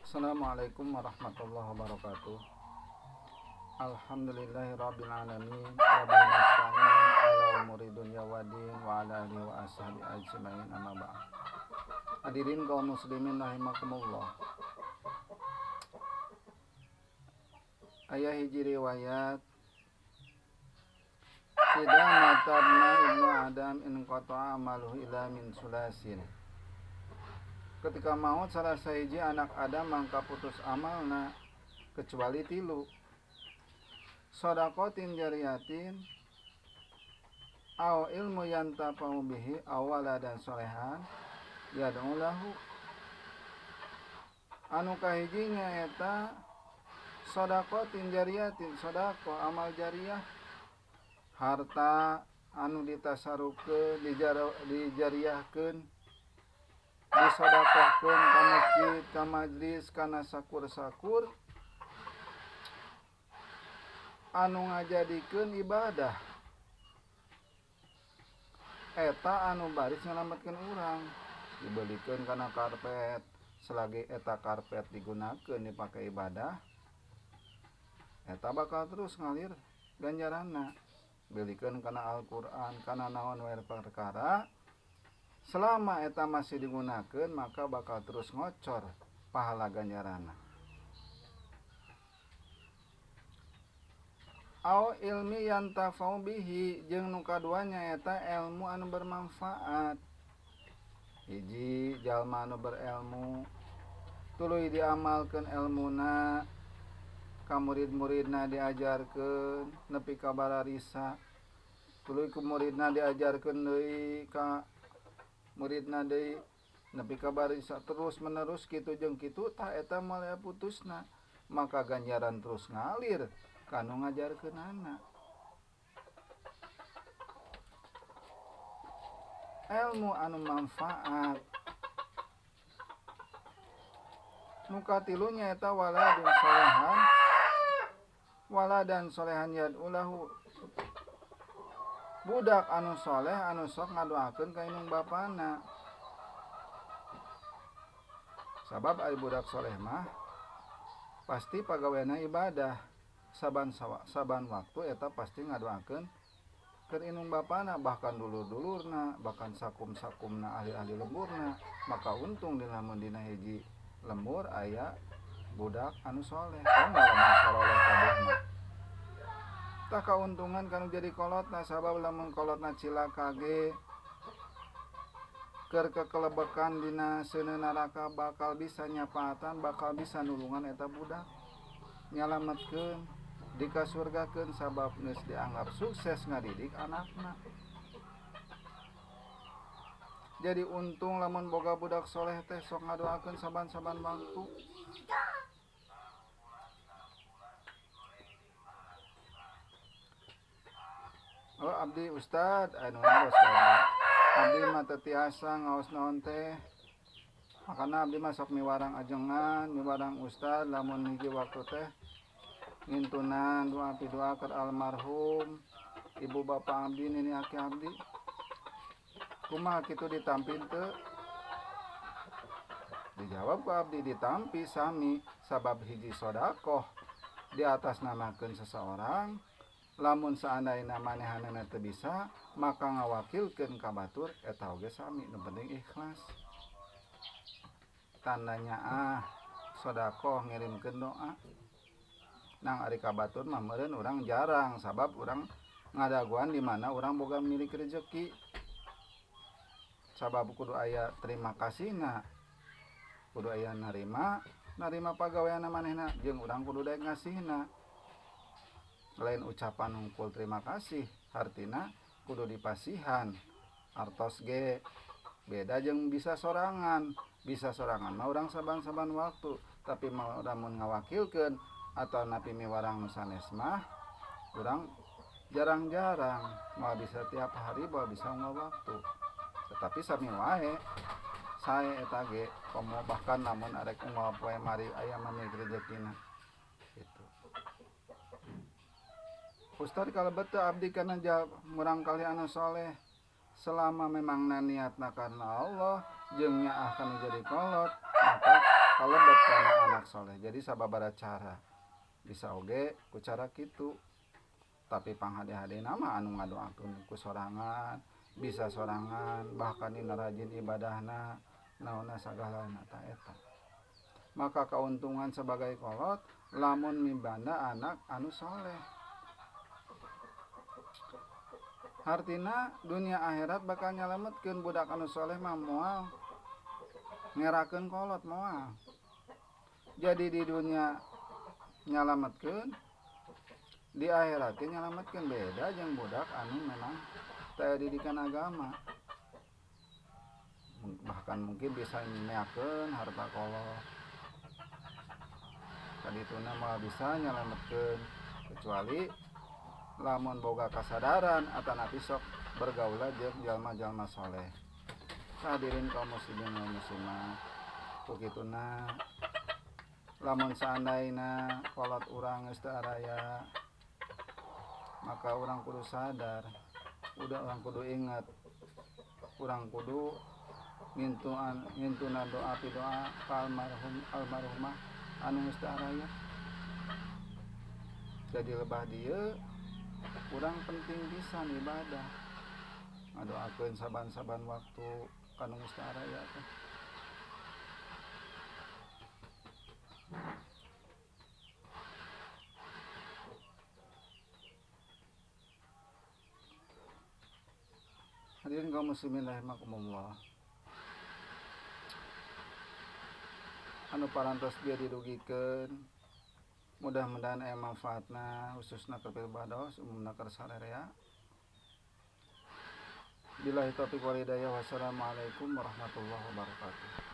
Assalamualaikum warahmatullahi wabarakatuh. Alhamdulillahirabbil alamin wa bihi nasta'in ala umuri dunya waddin wa ala alihi wa ashabihi ajmain amma ba'd. Hadirin kaum muslimin rahimakumullah. Aya hiji riwayat Idza matabna ibnu Adam in qata'a amaluhu ila min sulasin. Ketika maut salah sahiji anak Adam mangka putus amalna kecuali tilu. Shadaqatin jariyatin au ilmu yantafa'u bihi aw waladan solehan yad'u lahu. Anu kahiji nyaeta shadaqatin jariyatin, shadaqah amal jariyah, harta anu ditasarufkeun, dijariahkeun, disodakohkeun ka masjid, ka majlis, kana sakur-sakur anu ngajadikeun ibadah. Eta anu baris nyalametkeun urang, dibelikeun kana karpet, selagi eta karpet digunakeun dipake ibadah, eta bakal terus ngalir ganjaranna. Belikeun kana Al-Qur'an, kana naon wae perkara, selama eta masih digunakeun maka bakal terus ngocor pahala ganjaranna. Au ilmi yantafau bihi, jeung nu kaduanya eta ilmu anu bermanfaat. Hiji jalma anu berilmu tuluy diamalkeun elmuna, ka murid-muridna diajarkeun nepi ka bararisa, tuluy ku muridna diajarkeun deui ka muridna deui nepi ka bararisa, terus menerus kitu jeung kitu tah eta moal putusna, maka ganjaran terus ngalir kanu ngajarkeunana. Ilmu anu manfaat. Nu katilu nyaeta waladun solehan, waladan solehan yad'ulahu, budak anu soleh anu sok ngadoakeun ka indung bapana. Sabab ari budak soleh mah pasti pagaweana ibadah, saban waktu eta pasti ngadoakeun keur indung bapana, bahkan dulur-dulurna, bahkan sakum-sakumna ahli-ahli lemburna. Maka untung dina lamun dina hiji lembur aya budak anu soleh, komo lamun saroleh kabeh mah. Tah kauntungan kanu jadi kolotna, sabab lamun kolotna cilaka ge keur kekelebekan dina seuneu neraka bakal bisa nyapaatan, bakal bisa nulungan eta budak, nyalametkeun, dikasurgakeun, sabab geus dianggap sukses ngadidik anakna. Jadi untung lamun boga budak soleh teh sok ngadoakeun saban-saban waktu. Oh abdi ustad, anu naros ka abdi. Abdi mah teu tiasa ngaos naon teh. Makana abdi mah sok miwarang ajengan, miwarang ustad lamun hiji waktu teh ngintunan doa pidoa keur almarhum ibu bapa abdi, nini aki abdi. Kumaha kitu ditampi teu? Dijawab ku abdi ditampi sami, sabab hiji sodakoh di atas namakeun seseorang, lamun seandainya manehanana teu bisa maka ngawakilkeun ka batur eta oge sami, nu penting ikhlas. Tandanya sodakoh ngirimkeun doa. Nang ari ka batur mah meureun urang jarang, sabab urang ngadaguan di mana urang boga milik rezeki. Sabab kudu aya terima kasihna, kudu aya narima pagaweanna manehna, jeung urang kudu daek ngasihna. Lain ucapan hungkul terima kasih, hartina kudu dipasihan. Artos ge beda jeung bisa sorangan. Bisa sorangan mah urang saban-saban waktu, tapi mah lamun ngawakilkeun atau napi miwarang nu sanes mah urang jarang-jarang, moal bisa tiap hari, moal bisa unggal waktu. Tetapi sami wae sae eta ge, komo bahkan lamun arek unggal poe mari aya mah rezekina. Gitu. Ustad kalebet teu abdi kana murang kali anu soleh, selama memang niatna karena Allah jeung nyaah kana jadi kolot, maka Kalebet kana anak soleh. Jadi sababaraha cara bisa oge ku cara kitu, tapi panghade-hadena mah anu ngadoakeun ku sorangan, bisa sorangan, bahkan dina rajin ibadahna, naonna sagalana, tah eta. Maka keuntungan sebagai kolot lamun mibanda anak anu soleh, hartina dunia akhirat bakal nyalametkeun. Budak anu soleh mah moal ngerakeun kolot, moal. Jadi di dunia nyalametkeun, di akhirat ge nyalametkeun. Beda jeung budak anu memang teu didikan agama, bahkan mungkin bisa nyeakeun harta kolot, kadituna moal bisa nyalametkeun, kecuali lamun boga kasadaran atanapi sok bergaul jeung jalma-jalma soleh. Hadirin kaum muslimin wal muslimat, ku kituna lamun seandaina kolot urang geus teu araya, maka urang kudu sadar, udah, urang kudu inget, urang kudu ngintuan, ngintunan doa pidoa ka almarhum almarhumah anu geus teu araya. Jadi lebah dieu urang penting pisan ibadah, ngadoakeun saban-saban waktu ka nu geus teu araya teh. Hadirin kaum muslimin rahimakumullah, anu parantos dia didugikeun, mudah-mudahan aya manfaatna, khususna keur pribados, umumna keur sararea. Billahi taufiq wal hidayah, wassalamualaikum warahmatullahi wabarakatuh.